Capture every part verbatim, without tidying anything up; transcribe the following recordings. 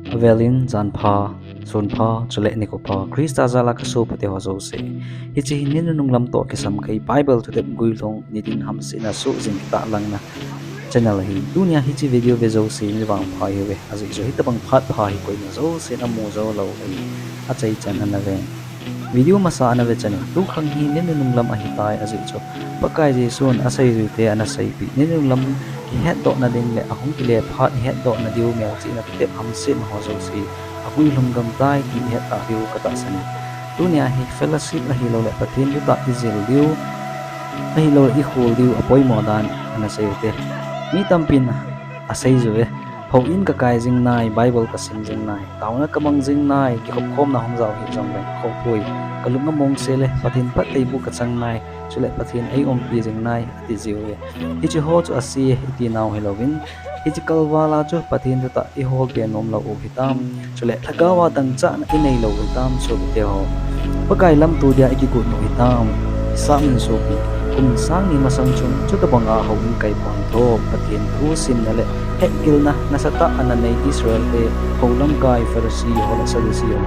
Avelin janpha, sunpha, chule nikho pha, Christa jal a kasopite ho jouse. Hiche hi ni nunung lam toh kisam kei Bible thutep guilhung, nitin hamsetna sohjing kitahlangna channel ahi. Tunia hiche video ve jouse navangpha hiuve. Ajeh chu hitobang phat pha hi koima jousen amu jou lou ahi. Achaichan ana ve. Video masa ana ve chan in, tukhang hi ni nunung lam ahitai ajeh chu Pakai Jesun aseijuite ana seipeh, ni nunung lam kihetdohna ding le ahung kile phat ihetdohna diu melchihna thutep hamsetna ho jouse aguilhung gamtai ti ihet tah diu katahsan e. Tunia hi fellowship ahilouleh Pathen thutah ijil diu, ahilouleh ikhol diu apoimo dan ana sei ute. Mi tampin asei ju e, houin kakai jing nai, Bible kasim jing nai, taona kamang jing nai, kikhopkhomna hung jao hih jongle khohpoi, kalung among sele, Pathen phattheiboh kachang nai, chule Pathen eiumpi jing nai, ati jiu e. Hiche ho chu ase iti nau hilouvin, hiche kalval a chu Pathen thutah iholpe nomlou u hitam, chule lhagao a dangchahna inei lou u hitam, sopite ho. Pakai lamto dia ikigot u hitam. Hisap in sopi, kum sang ni masang chun chutobanga houin kai pon tho, Pathen thu simna le hetgilna nasatah ana nei Israel te hou lamkai Pharisee ho le Sadducee ho,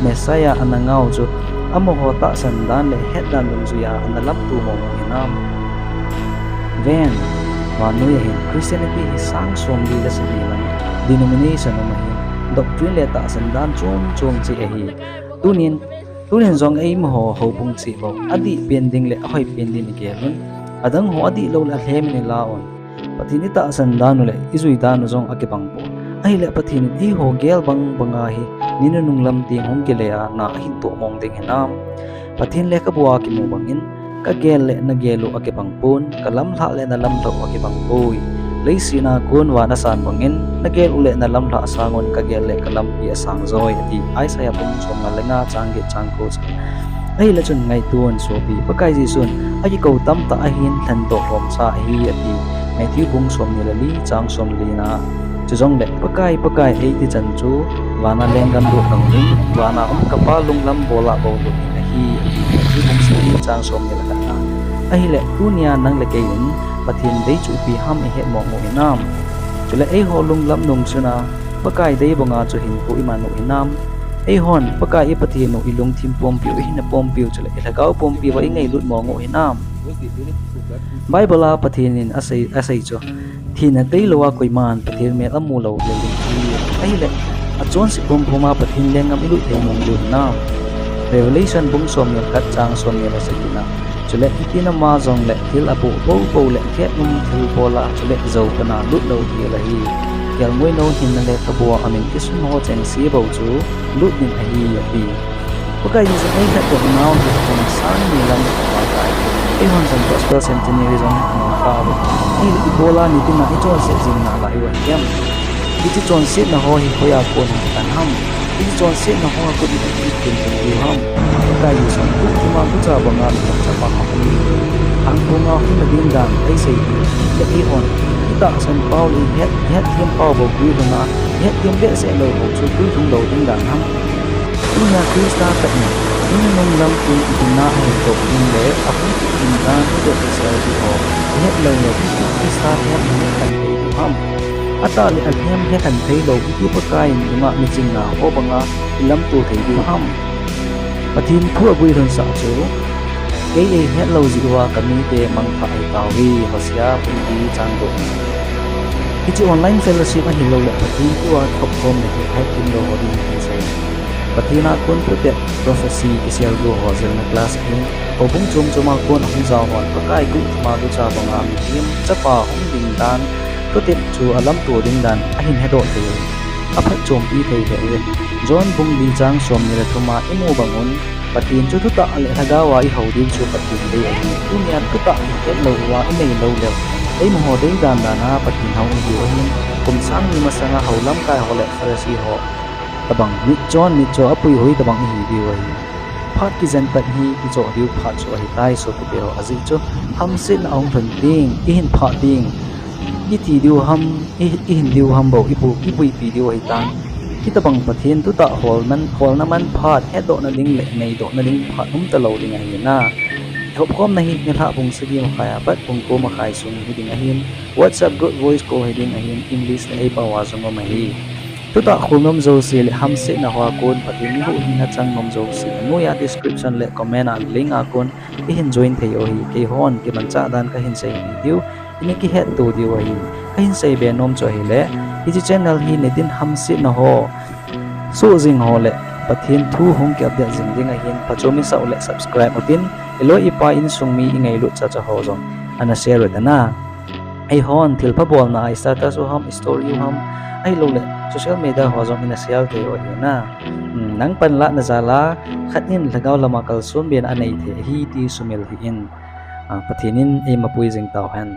Messiah ana ngah u chu amaho tahsan dan le het dan dungjuia ana lamto mong u hinam? Ven, vannoi a hin Christianity hi sang somli le sagi lang denomination um ahin, doctrine le tahsan dan chom chom cheh ahi. Tunin, tunin jong eimaho houbung cheh bou, adih pen ding le ahoi pen din igel un. Adang ho adihlou le alhem in ila un. Pathen itahsan dan u le ijui dan u jong akibang pon. Ahile Pathen in eiho gel bang banga hi ni nunung lam teng hung kile a na ahin toh mong ding hinam? Pathen lekhabua kimu bangin, kagel le nagel u akibang pon, kalamlhah le nalamlhah u akibang poi. Leiset a kon van asan bangin, nagel u le nalamlhah sangun kagel le kalampi asang joi, ati Isaiah bung somnga le nga chang get chang ko chang. Ahile chun ngaito un sopi, Pakai Jesun akikou tamtah ahin lhendoh lhomsa ahi ati Matthew bung somni le li chang somli na. Chujongle Pakai, Pakai eiti chan chu vana lenggam lut lhon ding, vana um kapa lunglam bol a bou lut ding ahi ati Matthew bung somni chang somni le khat na. Ahile tunia nang le kei in Pathen dei chu ipi ham ihet mong u hinam? Chule eiho lunglam nung chuna Pakai dei banga chu hinkho iman u hinam? Eihon Pakai i Pathen u ilungthim pumpiu, ihinna pumpiu chule ilhagao pumpiuva ingailut mong u hinam? Bible a Pathen in asei, asei chu, thina tailouva koiman Pathen mel amu lou lou ding ahi. Ahile achonset pumpum a Pathen lenggam ilut thei mong diu hinam? Revelation bung somni le khat chang somni le sagi na. Chule hitin ama jongle thil apoh popo le thet um thilbol a chule jou pana lut lou thei ahi. Kelngoi nou hinna lekhabua amin kisun ho chengse bou chu lut ding ahi ati. Pakai Jesun eihetdoh nau hi kum sang ni lam ahitai. Eihon jong Gospel Centenary jong ahitai. Ahile ibola nitina ichonset jing nalai u ahi em? Hiche chonsetna ho hi hoiya kon hung tan ham? Hiche chonsetna ho a kon ipi ipi pen pen diu ham? Pakai Jesun guhthima gucha banga Chapa ahung, thangphunga hung na ding dan eisei diu le eihon itahsan pau le ihet, ihetthem pau bou guilhunga, ihetthem behseh lou bou chu guilhung lou ding dan ham? Tunia Christa tah in, ni nunung lam teng itina ahetdoh ding le ahung kit ding dan idoh kisel diu ho ihet lou lou Christa tah in ihet lou lou ham? Atah le alhem hethem theilou iti Pakai in lunga michingna ho banga ilamto thei diu ham? Pathen thu aguilhunsah chu, kei eihetlou jeh uva kamite mangthah ahitauve, Hosea bung li chang gup. Hiche online fellowship ahilouleh Pathen thua kikhopkhomna hi hetthemlou ho ding hi sei. Pathen a kon thutep prophecy kiselgu ho jilna class ahin, houbung chom choma kon ahung jao hon Pakai guhthima gucha banga mihem chapa hung ding dan, thutep chu alamto ding dan ahin hedoh thei u, aphatchompi thei lheh uve. John bung li chang somni le thuma imu bangun, Pathen chu thutah le lhagao a ihou diu chu Pathen dei ahi. Tunia thutah ihetlou uva inei lou leu, eimaho deidan dan a Pathen hou ihiu ahin, kum sang ni masanga hou lamkai ho le Pharisee ho tobang mitchon mitcho apuihoi tobang ihi diu ahi. Phat kijen pat hi kichoh diu phat chu ahitai sopite ho, ajeh chu hamsetna ahung lhun teng, ihin phah teng, iti diu ham, i, ihin diu ham bou, ipu, ipuipi diu ahitan. Hitobang Pathen thutah holna man phat, hetdohna ding le neidohna ding phat umtalou ding ahi na. Kikhopkhomna hi nilhah pung sagi makhai apat pung ko makhai sung hiding ahin, WhatsApp group voice call hiding ahin, English le eipao a jong um ahi. Tuta khul nom jouse le hamsetna hoa kon Pathen in huhhingna chang nom jouse, anoiya description le comment a link a kon ihin join thei u ahi, keihon kimanchah dan kahin sei diu, ini kihetto diu ahi. Kahin seibe nom chu ahile, hiche channel hi nidin hamsetna ho, soh jing ho le Pathen thu hung ki update jing ding ahin, phacho misa u le subscribe utin, iloi ipai insung mi ingailut chacha ho jong ana share u hite na. Eihon thilpha bolna a status u ham, story u ham, ahilouleh social media ho jong ina share thei u ahi na. Hmm, nang panlahna jal a khat in lhagao lama kalson bena anei thei ahi ti sumil hih in. Ah, Pathen in eimapui jing tauhen.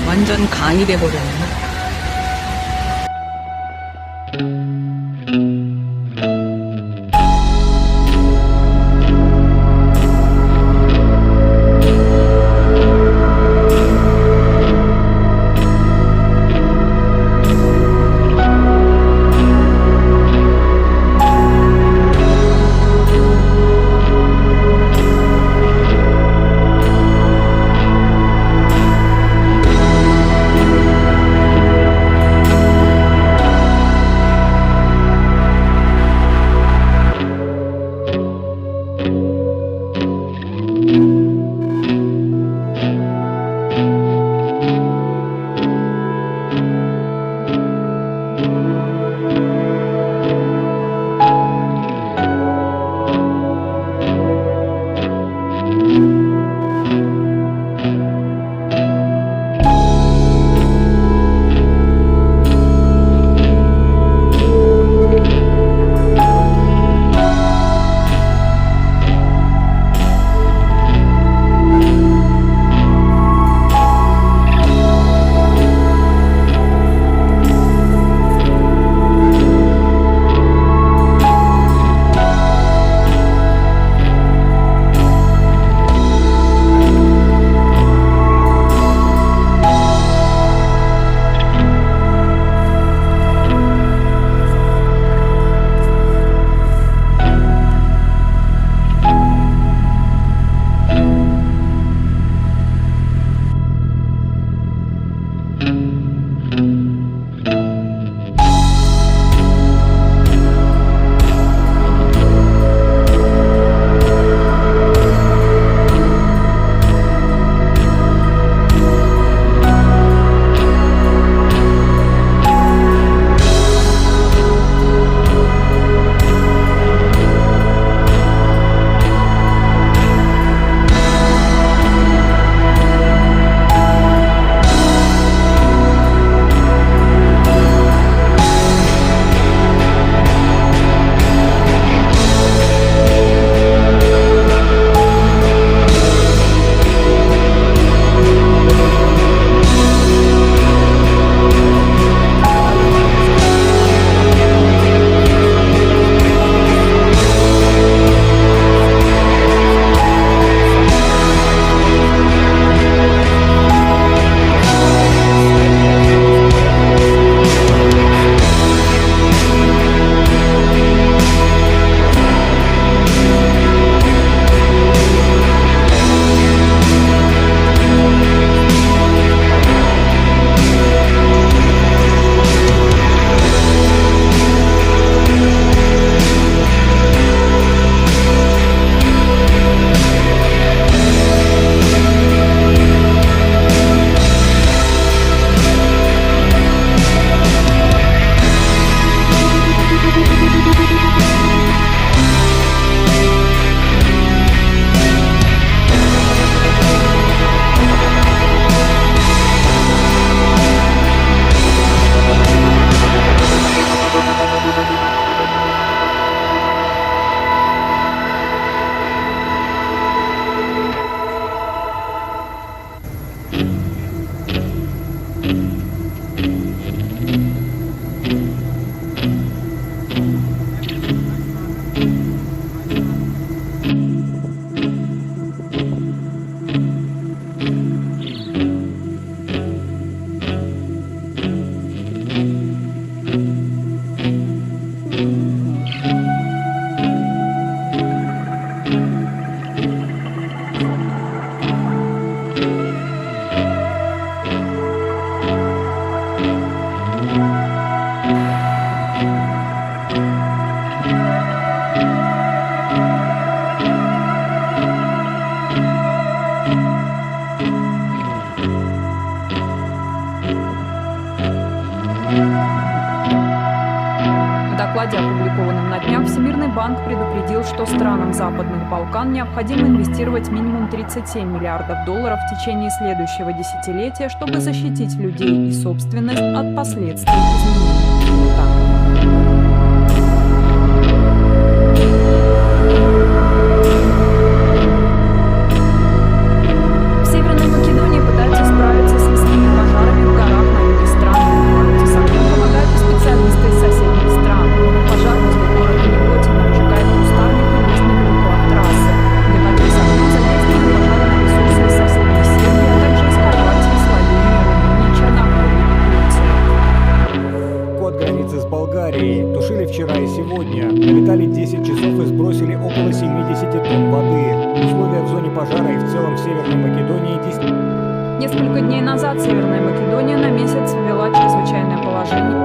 완전 강이 돼버렸네. В докладе, опубликованном на днях, Всемирный банк предупредил, что странам Западных Балкан необходимо инвестировать минимум тридцать семь миллиардов долларов в течение следующего десятилетия, чтобы защитить людей и собственность от последствий изменений климата. В Северной Македонии пытаются справиться с лесными пожарами. Северная Македония на месяц ввела чрезвычайное положение.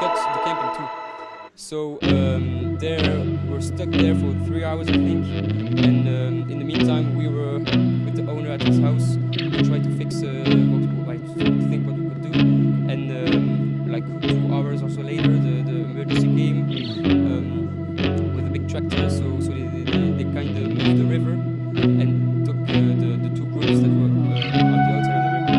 Cut the camp in two. So um, there we're stuck there for three hours, I think. And um, in the meantime, we were with the owner at his house. We tried to fix uh, what, like, to think what we could do. And um, like two hours or so later, the, the emergency came um, with a big tractor. So so they, they, they kind of moved the river and took uh, the, the two groups that were uh, on the outside of the river.